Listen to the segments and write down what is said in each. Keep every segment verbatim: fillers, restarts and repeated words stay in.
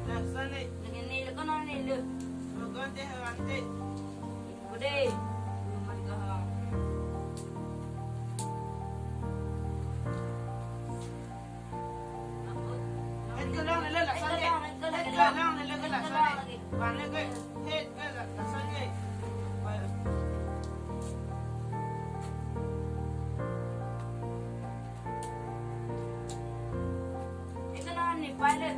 Lason ne. Lagi ne, lagi non ne, le. Lagi te, lagi te. Bude. Mati ka ha. Het ke longle, le, lason ne. Het ke longle, le, lason ne. Van le ke, het ke, lason ne. Het ke longle, pilot.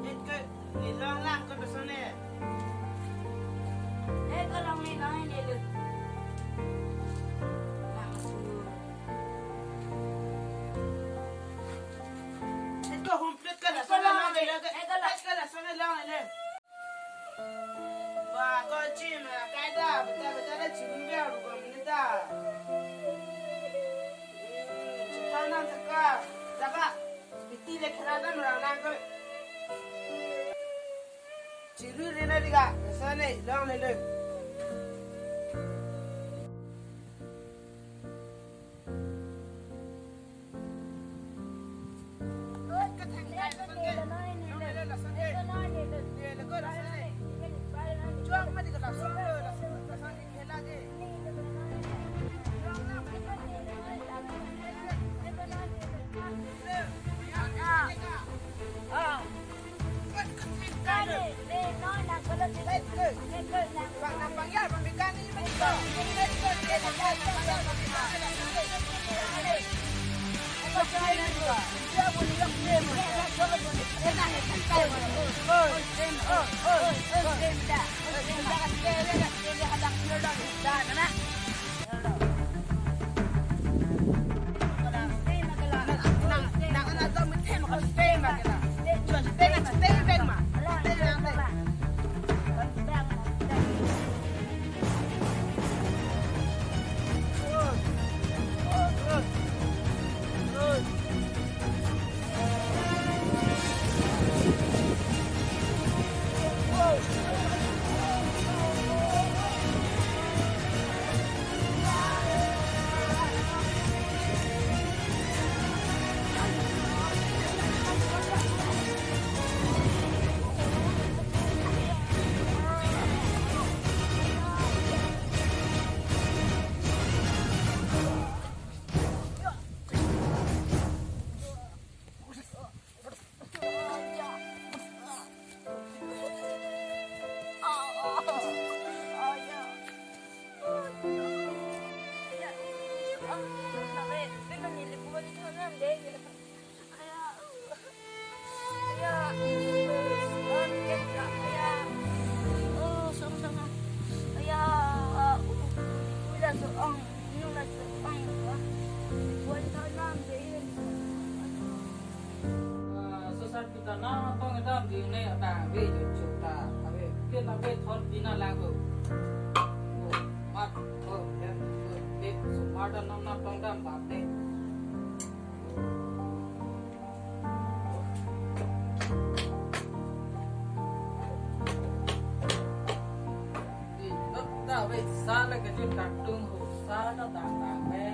Het ke, ne longle, lason ne. Het ke longle, longle, le. Langsung. Het ke home plate ke, lason ne longle, le. Het ke lason ne longle, le. Ba, ko chim, kaita, beta, beta, le chim, biar, ko, minita. Hmm, chim, nang, saka, saka. Piti le khara dam rang nang ko. Chiru rina diga, lason ne, longle, le. Ah, sosar pita na tong dam di ne abang ave YouTube ta. Ave, pin ave thon pina lagu. Oh, mat, oh, dan, oh, dek, sumar dan nam na tong dam bap ne. Di, not ta ave, sa le kejut dak tung ho, sa na dak dak ave.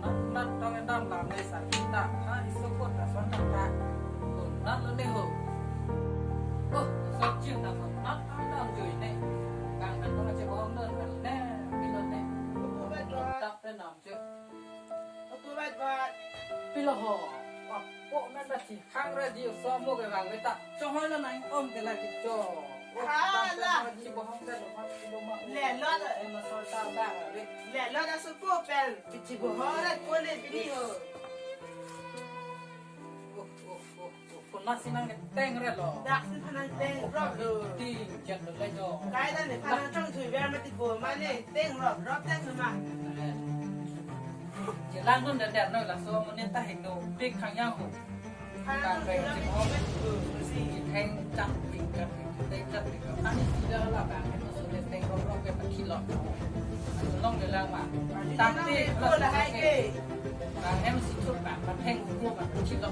Nat nat tong dam lam le sa kita ha iso kot ta son ta ta. Ko nat lo ne ho. Oh, so chiu ta ko nat ang dam jui ne. Kang kan tong che bong don kan ne. Pilo ne. Tap te nam che. Pilo ho. Wa po men ta chi khang ra ji so mo ke bang ta. Cho hoi lo nang om ke la ki cho. Hala. Chi bohong ka lo ma chi lo ma. Le lo la. E ma sol ta ba re. Le lo la so po pel. Pichi bohong ra ko le bini ho. Oh, oh, oh, oh. Ko nasi nang teng re lo. Dak si phanang teng ro lo. Ting jet lo le jo. Kai da ne phanang chong thui ver mati ko ma ne teng ro ro teng ma. Chelang dun dan dan no laso mo ne ta hek no. Pik khang yang ho. Kan bai chibong. Theng chak pik chak pik, theng chak pik. Ani sida la bang hem so le theng rong rong ke pathi lo. Long le lang ma. Tang te ko la hai ke. Bang hem si thut bang ma theng ko bang pathi lo.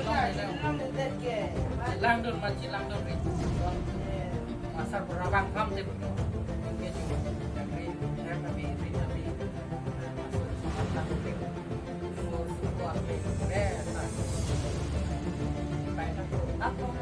Long le lang. Chelang dun ma chelang dun ri. Asar pura bang kam te betul. Oke juga. Jagri, jagri, jagri. Masuk sekolah. Masuk sekolah. Eh, nah. Baik, aku. Apa?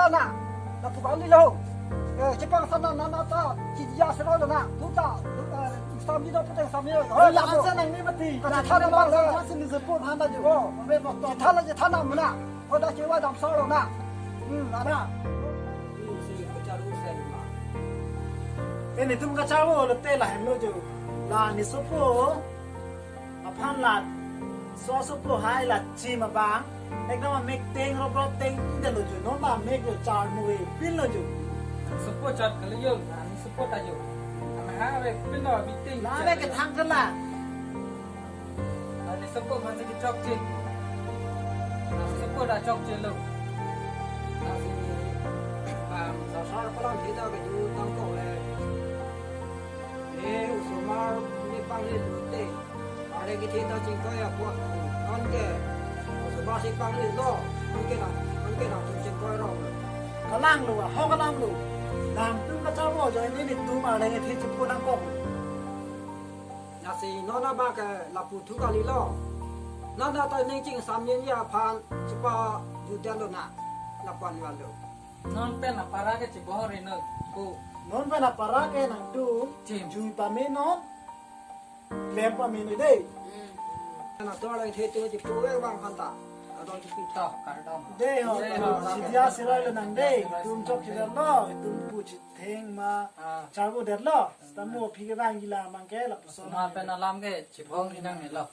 ta na. Lapu kalilo. Eh, chepang sana nana ta, chija sero na. Puta, eh, sambi do puta sambi do. Hoi, lapu. Langsung nang ni mati. Kachethan nang nang. Langsung sini sepo handa jo. Oh. Be bok to. Chethan la chethan na mena. Koda chewa dam solo na. Hmm, ada. Ini si kacharvo sen ma. Ini tum kacharvo lote lahenlo jo. La ne sopo. Aphan la so sopo hai la chim abang. Ekdom amek teng robrot teng delo jo. Non la mek lo charmu e pin lo jo. Sopo chat kali jo. Ani sopo ta jo. Ana ha re pin lo abi teng. La re ke thang kala. Ani sopo man si chokche. Ani sopo ta chokche lo. Ani, um, sasar palam kita ke ju tangkok le. Eh, osomar ni pangri lute. Arleng kethe ta chingkoi apot. Non ke osomar si pangri lo. Non ke na, non ke na chingkoi rong. Kalang lo, ho kalang lo. Nangtum kacharvo jo, ini netum arleng kethe chingkoi nangkok. Lasi non abang ke lapu thu kalilo. Nana ta ning ching sam yen ya aphan chepajut detlo na. Lapu-an valo. Non pen apara ke chibor ino ko. Non pen apara ke nangtum chim. Jui pame non. Klem pame non dei. Hmm. Nana to arleng kethe tu chipu abang aphan ta. Adon chipu. To, kardom. Dei ho. Dei ho. Sidia siroi lo nang dei. Tum chokche detlo, tum pu chitheng ma. Ah. Charvo detlo. Sitame aphi ke bang gila mang ke lapuson. Osomar pen alam ke chibor inang nelo.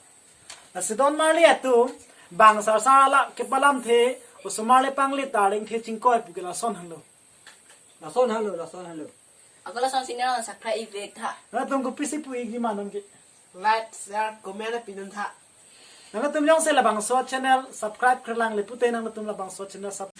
Lasi don marli atum, bang sarsar la kepalamthe, osomar le pangli ta arleng kethe chingkoi pu ke lason henlo. Lason henlo, lason henlo. Ako lason sini lang subscribe ivek tha. Nangtum kopisi pu igi ma non ke. Like, share, comment pinon tha. Nangtum jongsi labangso channel subscribe kre lang le pute nangtum labangso channel sub-